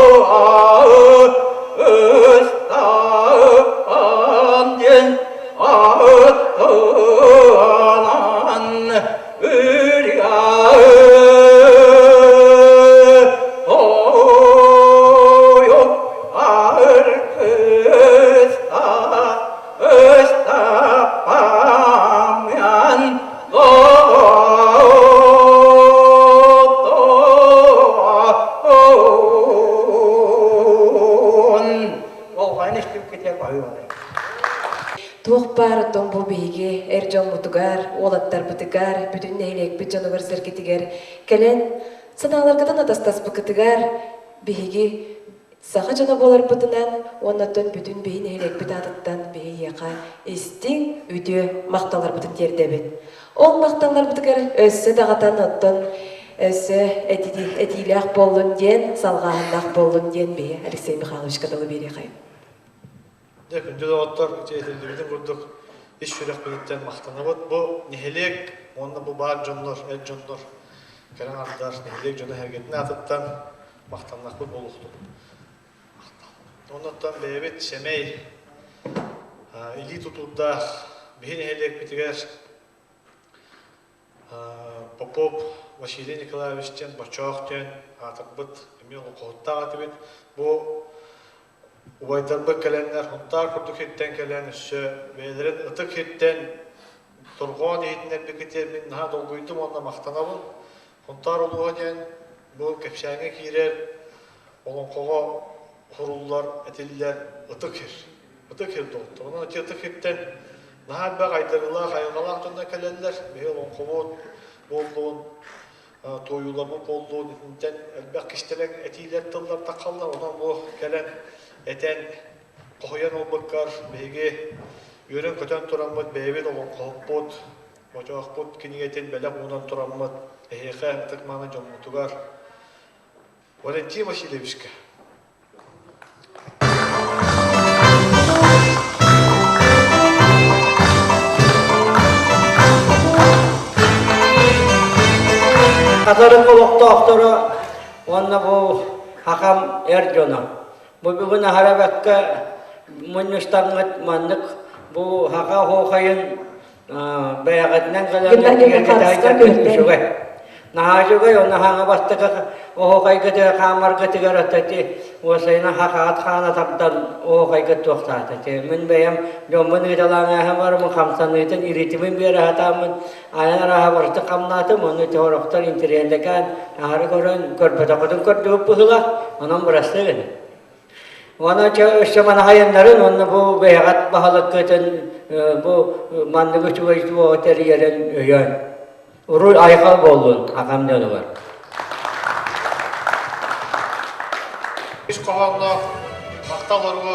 ыстапан диэн Аттанан ырыа тойук аргыста ыстапамыан доҕоттон Болҕойон истибиккитигэр баһыыбалар. Туох баар оттон бу биһиги эр дьоммутугар, уолаттарбытыгар, бүтүн нэһилиэкпит дьонугар-сэргэтигэр кэлэн санааларгытын атастаспыккытыгар биһиги саха дьоно буоларбытынан уонна оттон бүтүн биһи нэһилиэкпит аатыттан биһиэхэ истиҥ, үтүө махталларбытын тиэрдэбит. Ол махталларбытыгар өссө даҕатан оттон өссө этиилээх буоллун диэн, салҕааһыннаах буоллун диэн биһи Алексей Михайловичка тылы биэриэхэйим. Дьэ, күндү доҕоттор, ити этиллибитин курдук ис сүрэхпититтэн махтанабыт. Бу нэһилиэк уонна бу баар дьоннор, эр дьоннор кэлэн ардар нэһилиэк дьоно эһэргэтин аатыттан махтаннахпыт буолуохтун. Оннуттан бэйэбит сэмэй илии тутуурдаах биһи нэһилиэкпитигэр Попов Василий Николаевич диэн Бочоох диэн аатырбыт эмиэ олоҥхоһуттаах этибит. Бу убайдарбыт кэлэннэр Һунтаар курдук сиртэн кэлэн өссө бэйэлэрин ытык сиртэн торҕоон иһитиннэрбиккитигэр мин наһаа долгуйдум уонна махтанабын. Һунтаар улууһа диэн бу кэпсээҥҥэ киирэр олоҥхоҕо суруллар, этиллэр ытык сир. Ытык сир доҕоттор. Онон ити ытык сиртэн наһаа элбэх айдарыылаах, айылҕалаах дьоннор кэлэллэр. Биһи олоҥхобут буоллун, туойууларбыт буоллун, итинтэн элбэх кистэлэҥ этиилэр тыллар таххаллар. Онон бу кэлэн этэн, хоһуйан ылбыккар биһиги үөрэн-көтөн тураммыт бэйэбит олоҥхоһуппут, Бочоохпут кинигэтин бэлэх уунан тураммыт эһиэхэ ытык-мааны дьоммутугар Валентин Васильевичка Хатырык олохтоохторо уонна бу хахам эр дьоно. Бу бүгүн аһара бэккэ мунньустаҥҥыт маннык бу хаха оһуохайын бэйэҕитинэн кэлэн үчүгэй. Наһаа үчүгэй, онно хаҥа бастакы оһуохайгытыгар хаамаргытыгар ити уосайынан хахаат хаана тардан оһуохайга туохтаата. Мин бэйэм дьоммун ыыталаан ааһан бараммын хамсаныытын ритмин биэрэ сатааммын айан арааһа барыта хамнаатым, ону ити сорохтор интэриэһиргээн аһары көрөн көрбөтөххүтүн көрдүбүт быһыылаах, онон бырастыы гыныҥ. Уонна өссө манаһайыннарын уонна бу бэйэҕит баһылыккытын бу маннык үчүгэй туоҕу тэрийэрин өйөөн уруй айхал буоллун аҕам дьонугар. Үс хоһоонноох махтал оругу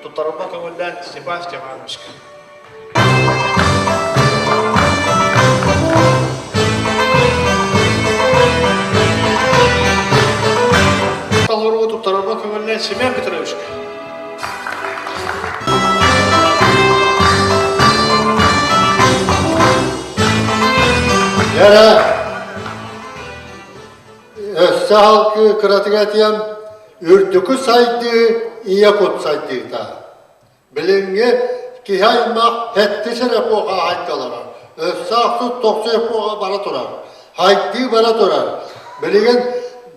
туттарылла көҥүллээн Степан Степановичка. Толоругу туттарарга көҥүллээн Семен Петровичка. Эрэ өссө халкы кыратык этиэм, үрдүкү сайдыы ийэ кут сайдыыта. Билиҥҥи киһи аймах сэттис эрэ эпоха айдалара, өссө ахсыс тохсус эпоха бара турар, хайдыы бара турар. Билигин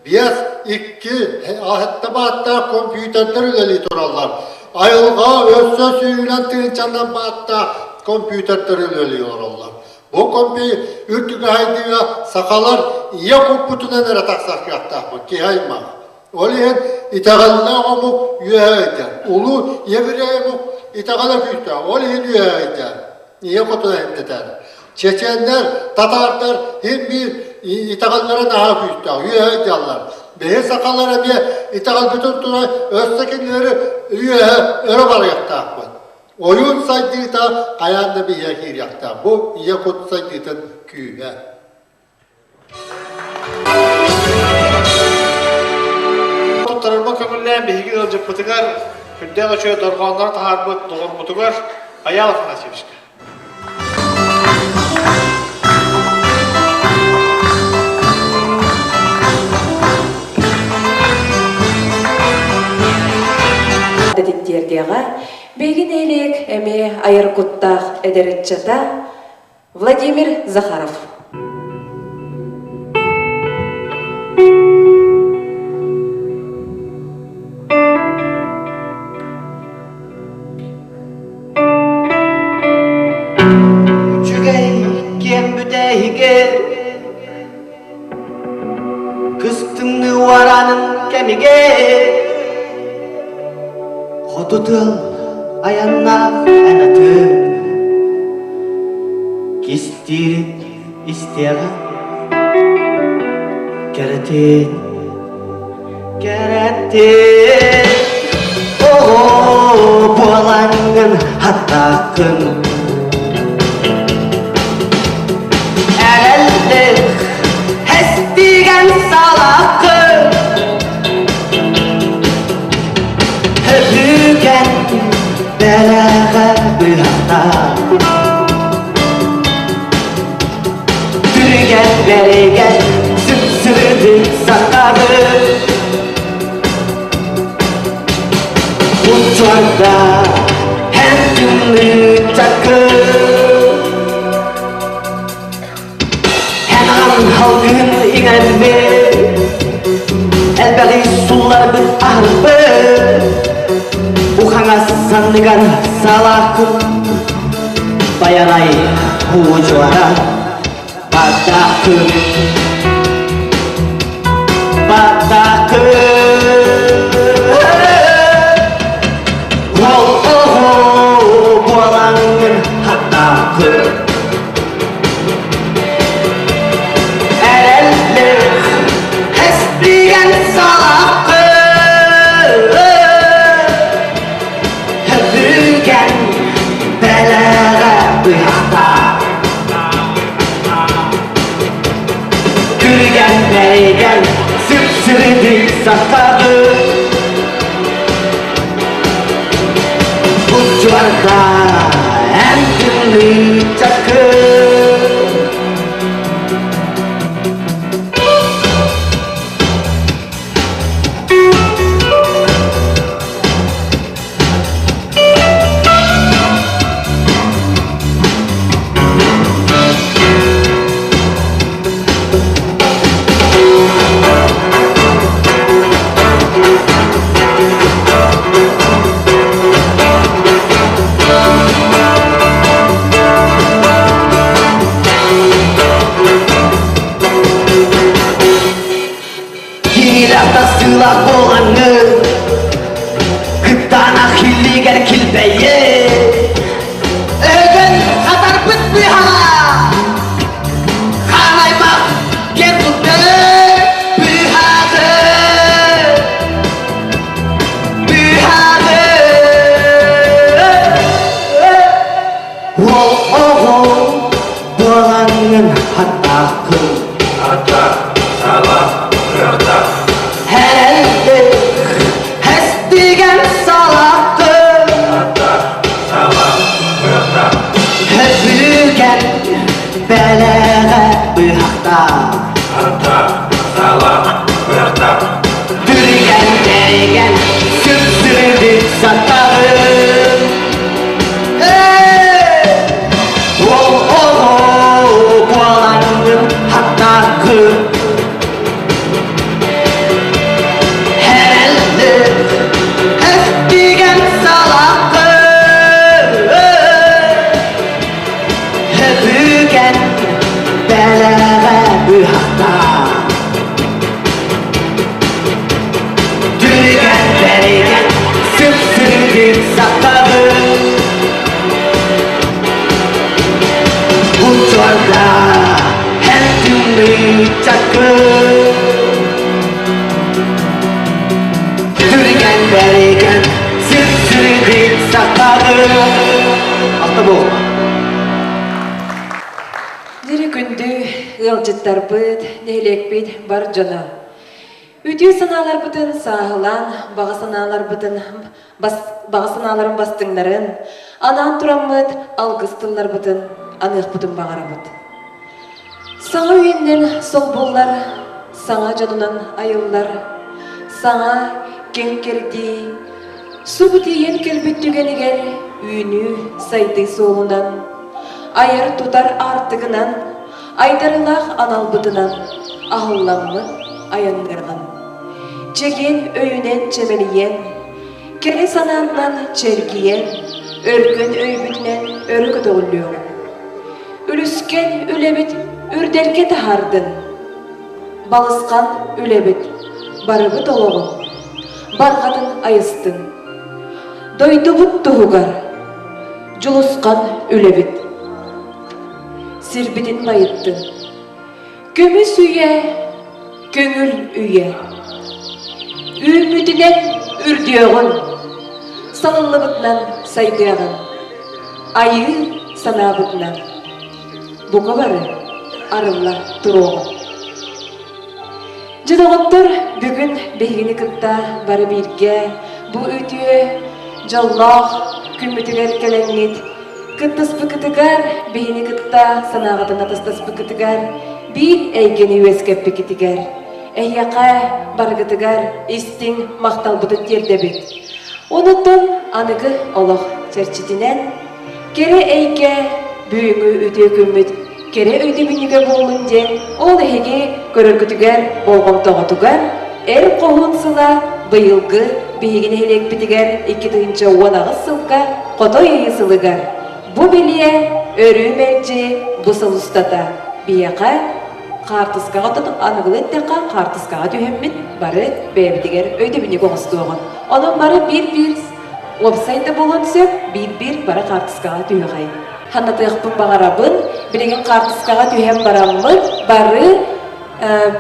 5, 2, сэттэ бааттаах компьютердар үлэлии тураллар. Айылҕа өссө сүүһүнэн тыһыынчанан бааттаах компьютердар үлэлии олороллор. Бу үрдүкү хайдыыга сахалар ийэ куппутунан эрэ тахсар кыахтаахпыт киһи аймах. Ол иһин итэҕэллээх омук үөһэ ыйдар. Улуу еврей омук итэҕэлэ күүстээх. Ол иһин үөһэ ыйдар. Ийэ хотуна иһиттэтэр. Чеченнэр, татаардар иһин биир итэҕэллэрэ наһаа күүстээх. Үөһэ ыйдаллар. Биһи сахалар эмиэ итэҕэлбитин тура өссө кинилэри үөһэ өрө барыахтаахпыт. Ойуун сайдыыта хайаан да биһиэхэ киириэхтээх. Бу ийэ кут сайдыытын күүһэ. Туттарарбын көҥүллээн биһиги ыалдьыппытыгар күндээх үчүгэй дорҕооннору таһаарбыт доҕорбутугар Айаал Афанасьевичка. Дэтиттиэрдиэҕэ биһиги нэһилиэк эмиэ айар куттаах эдэр ыччата Владимир Захаров. Үчүгэй киэҥ бүтэһигэр Кыстыҥны уаранын кэмигэр Хоту тыал айаннаах эн атын Кистиирин истиэҕэ Кэрэтин, кэрэтин Оо, буолаҥҥын хаттааххын Эрэллих эстигэн салаххын Өбүгэн бэлэҕэ быһахта Түргэн бэригэн сүпсүрдүк сахабы Учуорда эн тымныы чакыр Эн аҕам халгын иҥэрбит Элбэҕи сулларбыт аһарбыт Ухаҥас санныгар салааккын Байанай удьуора Баттаакын Баттаакын Ол оҕо буолаҥҥын хаттаакын Эрэллээх эстигэн салаакын Өбүгэн бэлэҕэ быһахтаах Түргэн бэйгэн сып-сырдык сахабы Учуорда эн тымныы чакыр Киилэх тастыылаах буолаҥҥын Кыттаанах киллигэр килбэйи Өһөгөн хатарбыт быһаҕа Хаан аймах киэн туттары Быыһааты Быыһааты Уол оҕо буолаҥҥын хаттааххын Эстигэн салаххын Өбүгэн бэлэҕэ. быһахтаах. Түргэн тэригэн сүпсүрүбүт сатаҕын. Ол оҕо буолаҥҥын хаттааххын. Эрэллик эстигэн салаххын. Өбүгэн бэлэҕэ быһахтаах. Түргэн бэригэн сүпсүргүн сатабын. Учуорда эн тымныы чакыр. Түргэн бэригэн сүпсүргүн сатабын. Алта буолла. Дири күндү ыалдьыттарбыт, нэһилиэкпит бар дьоно. Үтүө санааларбытын сааһылаан, баҕа санааларбытын бас, баҕа санааларын бастыҥнарын анаан тураммыт алгыс тылларбытын аныахпытын баҕарабыт. Саҥа үйэннэн солбуллар, саҥа дьонунан айыллар, саҥа кэм-кэрдии, субу тиийэн кэлбит түгэнигэр үүнүү, сайдыы суолунан, айар-тутар аартыгынан, айдарылаах аналбытынан аһылламмыт айанныырҕын. Чэгиэн өйүнэн чэмэлийэн, кэрэ санааннан чэргийэн, өркөн өйбүтүнэн өрө көтөҕүллүөҕүҥ. Үлүскэн үлэбит үрдэлгэ таһаардын. Балысхан үлэбит барыбыт олоҕун, барҕатын айыстын. Дойдубут туһугар дьулусхан үлэбит. Сирбитин байыттын. Көмүс үйэ, көҥүл үйэ. Үүммүтүнэн үрдүөҕүн, салаллыбытынан сайдыаҕын. Айыы санаабытынан бука бары арылла туруоҕун. Дьэ доҕоттор, бүгүн биһигини кытта бары бииргэ бу үтүө, дьоллоох күммүтүгэр кэлэҥҥит кыттыспыкытыгар, биһини кытта санааҕытын атастаспыкытыгар, биир эйгэни үөскэппикитигэр, эһиэхэ барыгытыгар истиҥ махталбытын тиэрдэбит. Онуттан аныгы олох чэрчитинэн кэрэ эйгэ бүгүҥҥү үтүө күммүт кэрэ өйдөбүнньүгэ буоллун диэн ол эһиги көрөргүтүгэр болҕомтоҕутугар Эр хоһуун сыла быйылгы биһиги нэһилиэкпитигэр 2018 сылга Хотой ыйы сылыгар бу бэлиэ өрүү мэлдьи бу сыл устата биһиэхэ хаартыскаҕа аныгылыы эттэххэ хаартыскаҕа түһэммит бары бэйэбитигэр өйдөбүнньүк оҥостуоҕун. Онон бары биир-биир уопсай да буолуон сөп, биир-биир бары хаартыскаҕа түһүөҕэй. Ханнатыахпын баҕарабын, билигин хаартыскаҕа түһэн бараммыт бары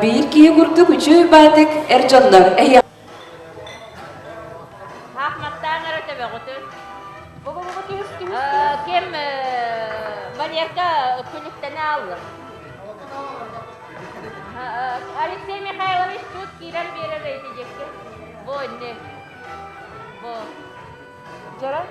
биир киһи курдук үчүгэй баатык эр дьоннор эһиэхэ Хаахматтаан эрэ төбөҕүтүн. Ким Валерка күлүктэнэ аллым. Алексей Михайлович тут киирэн биэрэр эти диэкки. Бу инни. Бу. Жара?